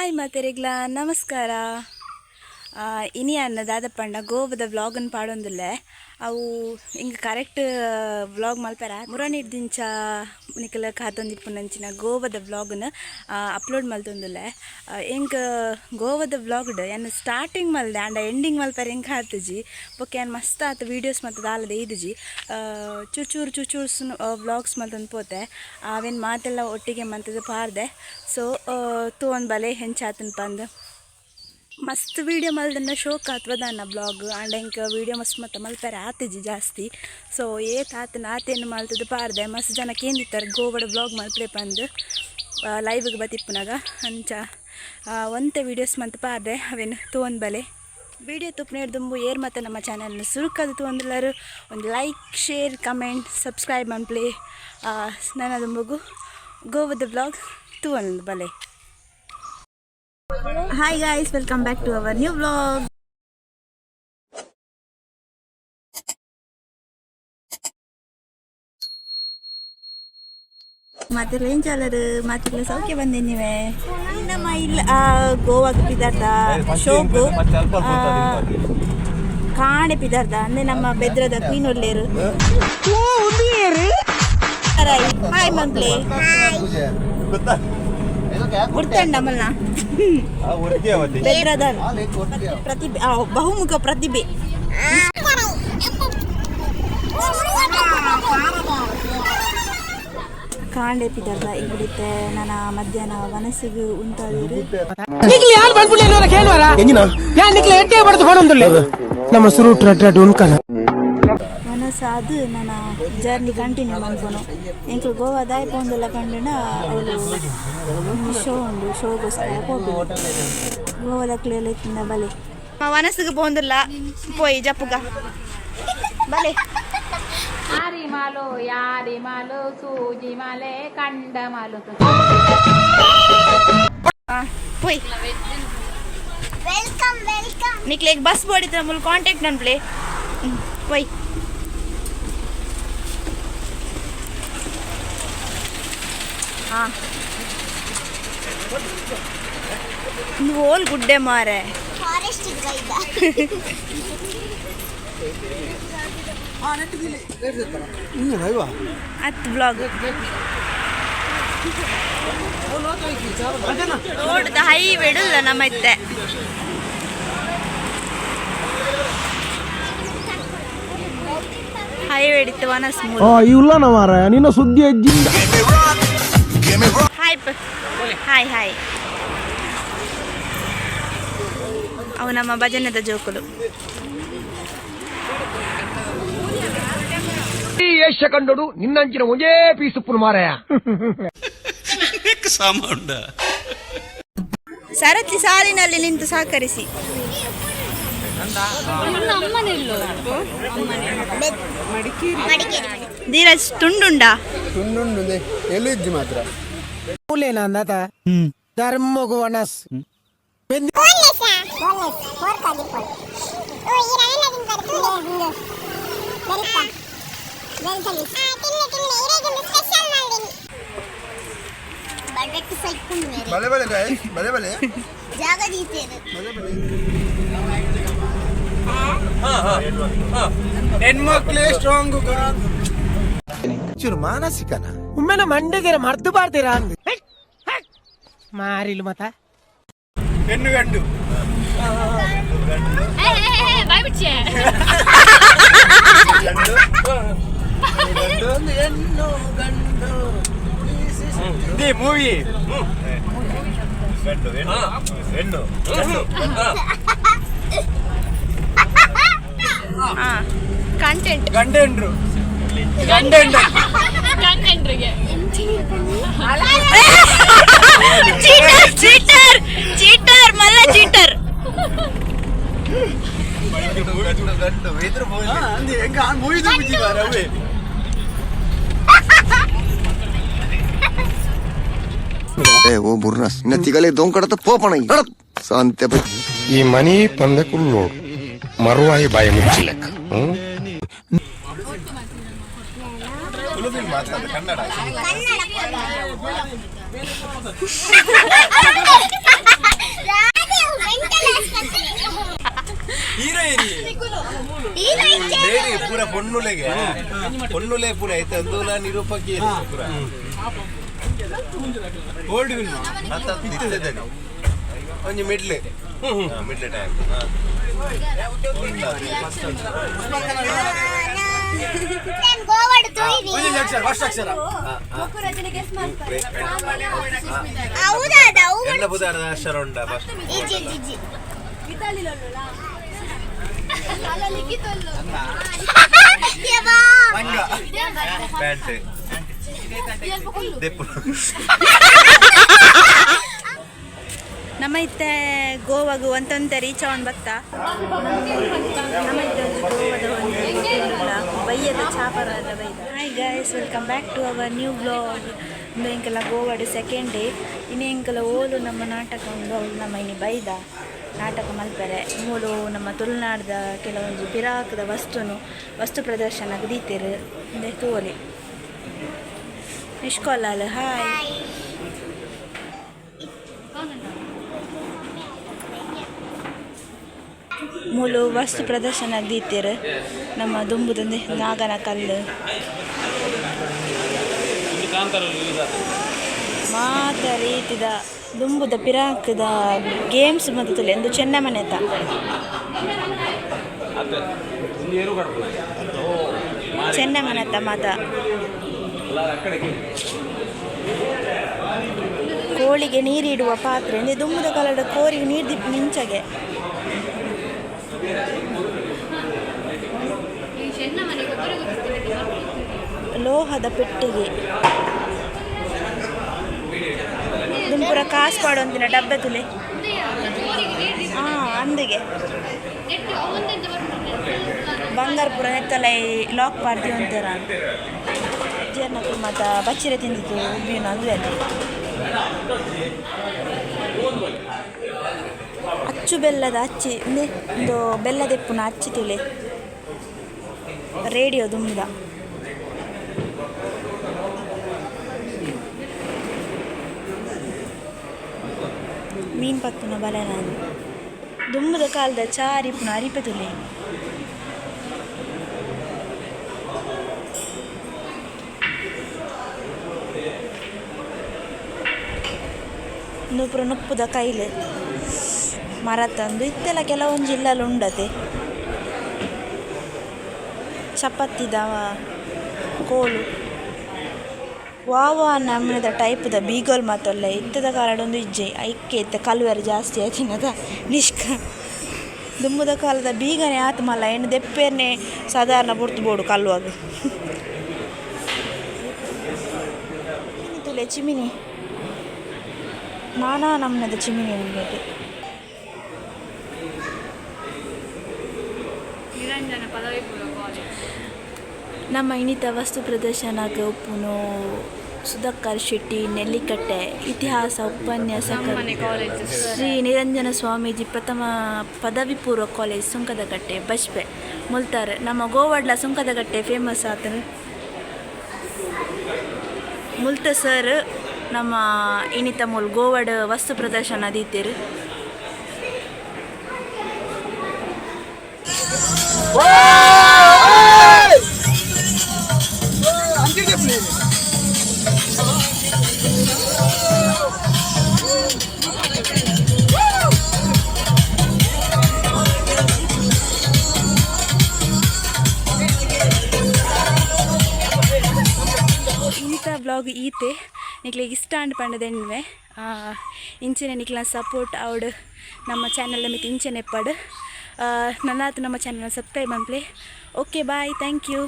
Hi ಮಾತೆರೆಗ್ಲ ನಮಸ್ಕಾರ. ಇನಿ ಅನ್ನ ದಾದಪ್ಪಂಡ ಗೋವದ ವ್ಲಾಗನ್ ಪಾಡೊಂದುಲ್ಲೆ. ಅವು ಇಂಗ್ ಕರೆಕ್ಟ್ ವ್ಲಾಗ್ ಮಲ್ಪೆರ ಮುರನಿಡ್ದಿಂಚ ನಿಕಲ ಕಾತೊಂದಿಪ್ಪುನಂಚಿನ ಗೋವದ ವ್ಲಾಗ್ನ್ ಅಪ್ಲೋಡ್ ಮಲ್ತೊಂದುಲ್ಲೆ. ಎಂಕ್ ಗೋವದ ವ್ಲಾಗ್ಡ್ ಯಾನ್ ಸ್ಟಾರ್ಟಿಂಗ್ ಮಲ್ದೆ ಆಂಡ ಎಂಡಿಂಗ್ ಮಲ್ಪೆರೆ ಎಂಕ್ ಆತುಜಿ. ಬೊಕ್ಕ ಯಾನ್ ಮಸ್ತ್ ಆತ್ ವೀಡಿಯೋಸ್ ಮಲ್ತ್ ದಾಲ ದೈದಿಜಿ. ಚೂರು ಚೂರು ಚೂರು ಚೂರು ವ್ಲಾಗ್ಸ್ ಮಲ್ತೊಂದು ಪೋತೆ. ಅವೆನ್ ಮಾತೆಲ್ಲ ಒಟ್ಟಿಗೆ ಮಂತದ ಪಾರ್ದೆ. ಸೊ ತೂವೊಂದು ಬಲೆ ಹೆಂಚಾತನ್ ಪಂದ್. ಮಸ್ತ್ ವೀಡಿಯೋ ಮಲ್ದನ್ನ ಶೋಕ್ ಆತ್ವದಾನ ಬ್ಲಾಗ್ ಆಂಡ ಎಂಕ್ ವೀಡಿಯೋ ಮಸ್ತ್ ಮತ್ತ ಮಲ್ಪೆರೆ ಆತಿಜಿ ಜಾಸ್ತಿ. ಸೊ ಏತ್ ಆತನ ಆತೇನು ಮಲ್ತದ ಪಾರ್ದೆ. ಮಸ್ತ್ ಜನ ಕೇಂದಿತ್ತಾರೆ ಗೋವಡ ಬ್ಲಾಗ್ ಮಲ್ಪಲೆ ಪಂದ್ ಲೈವ್ಗೆ ಬತ್ತಿಪ್ಪುನಾಗ. ಅಂಚ ಒಂತೆ ವೀಡಿಯೋಸ್ ಮಂತ್ ಪಾರ್ದೆ, ಅವೇನು ತೂವೊಂದು ಬಲೆ. ವೀಡಿಯೋ ತುಪ್ಪನೇರ್ ದುಂಬು ಏರ್ ಮತ್ತು ನಮ್ಮ ಚಾನಲ್ನ ಸುರುಕದು ತೂವೊಂದುಲ್ಲರು ಒಂದು ಲೈಕ್, ಶೇರ್, ಕಮೆಂಟ್, ಸಬ್ಸ್ಕ್ರೈಬ್ ಮನ್ಪ್ಲೆ. ನನ್ನ ದುಂಬುಗು ಗೋವದ ಬ್ಲಾಗ್ ತೂವೊಂದು ಬಲೆ. Hi guys, welcome back to our new vlog. ಮಾತಿರ್ಲ ಎಂಚಾಲರು ಮಾತಿರ್ಲ ಸೌಖ್ಯ ಬಂದಿನಿವೆ. ನಮ್ಮ ಇಲ್ಲ ಗೋವಾಗ ಪಿದಾರ್ದ ಶೋಕು ಕಾಣೆ ಪಿದಾರ್ದ ಅಂದ್ರೆ ನಮ್ಮ ಬೆದ್ರದ ಕ್ವೀನ್ ಒಲ್ಲೇರು. ಹಾಯ್ ಮಂಪ್ಲೆ ಗುರ್ತಂಡ ನಮ್ಮನ್ನ ಬೆದ್ರದ ಪ್ರತಿಭೆ, ಬಹುಮುಖ ಪ್ರತಿಭೆ. ಕಾಂಡೆ ಪಿದರ್ದ ಇಬಿಡಿತ್ತೆ. ನನ್ನ ಮಧ್ಯಾಹ್ನ ಮನಸ್ಸಿಗೆ ಉಂಟಾದಿರು. ನಮ್ಮ ಸುರುಟ್ ರಡ್ ಉನ್ಕನ. ಮನಸ್ಸಾದು ನನ್ನ ಜರ್ನಿ ಕಂಟಿನ್ಯೂ ಮನ್ಪುನು. ಎಂಕ್ಲು ಗೋವಾ ದಾಯ ಪೋಂದೆಲ್ಲ ಪಂಡನ ಅವಳು ಶೋ ಉಂಡು, ಶೋಗೋಸ್ಕರ ಪೋಪುನು. ಗೋವಾದಕ್ಲೆಲ್ಲ ಇತ್ತಿಂದ ಬಲೆ ಮನಸ್ಸಿಗೆ ಪೋಂದಿಲ್ಲ ಪೋಯಿ ಜಪ್ಪುಗ ಬಲೆ. ಆರಿಮಾಲು ಯಾರಿಮಾಲು ಸೂಜಿಮಾಲೆ ಕಂಡಮಾಲು. ಪೋಯ್. Welcome, welcome. ನಿಕ್ಲೆಗ್ ಬಸ್ ಬೋಡಿತ್ತ ಮುಲ್ ಕಾಂಟ್ಯಾಕ್ಟ್ ನನ್ಪ್ಲೆ ಪೋಯ್. ಹಾಂ, ಹೋಲ್ ಗುಡ್ಡೆ ಮಾರೆ. Forest guide. ಹತ್ತು ಬ್ಲಾಗ್ ರೋಡ್ದ ಹೈವೇ ಇಡಲ್ಲ ನಮ್ಮ ಇತ್ತೆ. ಹೈವೇ ಇತ್ತು ವನಸ್ ಮೂಲ. ಇವ್ಲ ಮಾರ ನಿನ್ನ ಸುದ್ದಿ ಅಜ್ಜಿ. Hi hi hi. ಅವು ನಮ್ಮ ಭಜನೆದ ಜೋಕುಲು. ಏಷ್ಯ ಕಂಡೋಡು ನಿನ್ನಂಚಿನ ಒಂದೇ ಪೀಸುಪ್ಪುನು ಮಾರಾಯ. ಸಾಮಾಂಡ. ಸರತಿ ಸಾಲಿನಲ್ಲಿ ನಿಂತು ಸಹಕರಿಸಿ. ಧೀರಜ್ ತುಂಡುಂಡಾ? ತುಂಡುಂಡು ಎಲ್ಲಿಜ್ಜಿ ಮಾತ್ರ. ಮೂಲೇನ ಧರ್ಮಗು ವನಸ್. ಬೋನ್ಲೆಸ್ ಫೋರ್ಕ್ ಆಗಿರ್ಬೋದು. ಓ, ಈ ರವೆಲ್ಲ ತಿಂತಾರೆ ತೂಲೆ. ಬೆಲ್ಕ ಬೆಲ್ಕಲಿ ತಿನ್ನೆ ತಿನ್ನೆ. ಇರೇಗೊಂದು ಸ್ಪೆಷಲ್ ಮಾಡ್ದೀನಿ. ಬಡಟ್ಟು ಸೈಕುಂಡು ಮೇರೆ. ಬಲೆ ಬಲೆ ಗಾಯ್ಸ್, ಬಲೆ ಬಲೆ. ಜಾಗ ದೀತೇರು. ಬಲೆ ಬಲೆ. ಹೆಣ್ಮಕ್ಳೇ ಸ್ಟ್ರಾಂಗ್. ಚೂರು ಮಾನಸಿಕನ. ಉಮ್ಮೆನ ಮಂಡೆಗೆರೆ ಮರ್ದು ಬಾರ್ದಿರಾ ಅಂದ್ ಮಾರಿಲು ಮತ. ಹೆಣ್ಣು ಗಂಡು. ಹೆಣ್ಣು ಗಂಡು ಮೂವಿ. ಹೆಣ್ಣು. ಹಾ, ಕಂಟೆಂಟ್. ಗಂಡೆಂಡ್ರು ಗಂಡೆಂಡ್ರು. ಚೀಟರ್ ಚೀಟರ್ ಚೀಟರ್ ಮಲ್ಲ ಚೀಟರ್. ಗಂಡು ಇದ್ರ ಮೂವಿ ತುಂಬಿದ್ದಾರೆ ಅವೇ. ಏ ಓ ಬುರ್ನಸ್, ನಿನ್ನ ತಿಗಲೆ ದೊಂಕಡತ ಪೋಪಣ ಸಂತೆ. ಈ ಮನಿ ಪಂದ ಕುಲ್ಲೋಡು ಮರುವಾಯಿ ಬಾಯಿ ಮುಚ್ಚಿಲೆಕ್ಕ. ಹ್ಮ್. ತುಳು ಫಿಲ್ಮ್ ಮಾತಾಡ ಕನ್ನಡ. ಕನ್ನಡ. ಪೊಣ್ಣುಲೆಗೆ ಪೊಣ್ಣುಲೆ ಪುನ ಐತೆ ಅಂದೂಲ ನಿರೂಪಕಿ ಓಲ್ಡ್ ಫಿಲ್ಮ್. ಇತ್ತದಲ್ಲಿ ಒಂಜಿ ಮಿಡ್ಲೆ ಮಿಡ್ಲೆ ಟೈಮ್. ಗೋವಾಡ್ ತೂಯಿನಿ. ಒಂಜೊಂಜಿ ಅಕ್ಷರ, ಫಸ್ಟ್ ಅಕ್ಷರ. ಹೌದಾದ ಅವು. ಎಲ್ಲ ಬುಧಾರ ಅಕ್ಷರ ಉಂಡ ಫಸ್ಟ್. ಇಜ್ಜಿ ಇಜ್ಜಿ ಇಜ್ಜಿ. ಯವ್ವಾ. ಪ್ಯಾಂಟ್ ದೆಪ್ಪು. ನಮ್ಮ ಇತ್ತೆ ಗೋವಾಗು ಒಂತೊಂತೆ ರೀಚ್ ಅವನ್ ಬತ್ತ. ನಮ್ಮ ಇತ್ತೆ ಒಂಜಿ ಗೋವಾದ ಒಂದು ಬಯ್ಯದ ಚಾಪರ ಬೈದ. Hi guys, welcome back to our new vlog. ಇಂದು ಎಂಕಲ ಗೋವಾಡ್ ಸೆಕೆಂಡ್ ಡೇ. ಇನ್ನು ಎಂಕಲ ಓಲು ನಮ್ಮ ನಾಟಕ ಉಂಡು. ಅವ್ಲು ನಮ್ಮ ಇನಿ ಬೈದ ನಾಟಕ ಮಲ್ಪೆರೆ. ಮೂಲು ನಮ್ಮ ತುಳುನಾಡ್ದ ಕೆಲವೊಂಜಿ ಪಿರಾಕದ ವಸ್ತುನು ವಸ್ತು ಪ್ರದರ್ಶನಕ್ಕೆ ದೀತೆರ್. ಇಂದೆ ತೂವೊಲಿ. ನಿಷ್ಕೊಲ್ಲಾಲ್ ಹಾಯ್. ಮೂಲು ವಸ್ತು ಪ್ರದರ್ಶನ ದೀತೆರ್. ನಮ್ಮ ದುಂಬುದಂದೆ ನಾಗನ ಕಲ್ಲು ಮಾತ ರೀತಿದ ದುಂಬುದ ಪಿರಾಕದ ಗೇಮ್ಸ್ ಮತ್ತು ಎಂದು ಚೆನ್ನ ಮನೆತ. ಚೆನ್ನ ಮನೆತ ಮಾತ ಕೋಳಿಗೆ ನೀರಿಡುವ ಪಾತ್ರೆ. ಅಂದ್ರೆ ದುಂಬುದ ಕಾಲದ ಕೋರಿಗೆ ನೀರು ದಿಪ್ಪ ನಿಂಚಗೆ. ಲೋಹದ ಪೆಟ್ಟಿಗೆ, ದುಂಪುರ ಕಾಸು ಪಾಡೊಂದಿನ ಡಬ್ಬೆ ತುಲೆ. ಹಾ, ಅಂದಿಗೆ ಬಂಗಾರಪುರ ನೆತ್ತಲ ಲಾಕ್ ಪಾಡ್ದಿ ಅಂತಾರ. ಜೀರ್ಣಕ್ಕೂ ಮಾತ ಬಚ್ಚಿರೆ ತಿಂದಿತ್ತು ಉಬ್ಬಿನ ಅಂದ್ರೆ ಅಚ್ಚು ಬೆಲ್ಲದ ಅಚ್ಚಿ ಇಂದೆ ಒಂದು ಬೆಲ್ಲದೆಪ್ಪುನ ಅಚ್ಚಿ ತುಲೆ. ರೇಡಿಯೋ ದುಂಬುದ. ಮೀನ್ ಪತ್ತುನ ಬಲೆ. ನಾನು ದುಂಬುದ ಕಾಲದ ಚಾ ಅರಿಪುನ ಅರಿಪೆ ತುಲೆ. ಉಂದು ಪೂರ ನುಪ್ಪುದ ಕೈಲ್ ಮರ ತಂದು ಇತ್ತೆಲ್ಲ ಕೆಲವೊಂಜಿ ಇಲ್ಲಲ್ ಉಂಡತೆ. ಚಪಾತಿದ ಕೋಲು, ವಾ ವಾ ನಮೂನೆದ ಟೈಪ್ದ ಬೀಗಲ್ ಮಾತೊಲ್ಲೆ. ಇತ್ತದ ಕಾಲಡ್ ಒಂದು ಇಜ್ಜೆ. ಐಕೆ ಇತ್ತೆ ಕಲ್ವೆರ್ ಜಾಸ್ತಿ ಆತಿನದ ನಿಷ್ಕ. ದುಂಬುದ ಕಾಲದ ಬೀಗನೆ ಆತ್ ಮಲ್ಲ ಎಣ್ಣೆ ದೆಪ್ಪೇರ್ನೆ ಸಾಧಾರಣ ಬುಡ್ತು ಬೋಡು ಕಲ್ವಾಗ. ತುಲೆ ಚಿಮಿನಿ, ನಾನಾ ನಮೂನೆದ ಚಿಮಿನಿ ಉಂಡು. ನಿರಂಜನ ಪದವಿ ಪೂರ್ವ ಕಾಲೇಜ್. ನಮ್ಮ ಇನ್ನಿತ ವಸ್ತು ಪ್ರದರ್ಶನಕ್ಕೆ ಉಪ್ಪುನು ಸುಧಾಕರ್ ಶೆಟ್ಟಿ ನೆಲ್ಲಿಕಟ್ಟೆ, ಇತಿಹಾಸ ಉಪನ್ಯಾಸಕ. ನಮ್ಮನೆ ಕಾಲೇಜ್. ಶ್ರೀ ನಿರಂಜನ ಸ್ವಾಮೀಜಿ ಪ್ರಥಮ ಪದವಿ ಪೂರ್ವ ಕಾಲೇಜ್, ಸುಂಕದಕಟ್ಟೆ, ಬಜ್ಪೆ ಮುಲ್ತಾರೆ. ನಮ್ಮ ಗೋವಾಡ್ಲ ಸುಂಕದಕಟ್ಟೆ ಫೇಮಸ್ ಆತನ. ಮುಲ್ತ ಸರ್ ನಮ್ಮ ಇನ್ನಿತ ಮೂಲು ಗೋವಾಡ್ ವಸ್ತು ಪ್ರದರ್ಶನ ದೀತೆರ್. ಇನ್ನಿತ ವ್ಲಾಗ್ ಈತೆ. ನಿಕ್ಲೆಗ್ ಇಷ್ಟ ಅಂಡ್ ಪಂಡದೆನ್ವೆ. ಇಂಚನೆ ನಿಕ್ಲ ಸಪೋರ್ಟ್ ಅವಡು ನಮ್ಮ ಚಾನಲ್ ಮಿತ್ ಇಂಚನೆ ಎಪ್ಪಡು. ನನ್ನಾತ್ ನಮ್ಮ ಚಾನಲ್ ಸಬ್ಸ್ಕ್ರೈಬ್ ಮನ್ಪುಲೆ. Okay, bye, thank you.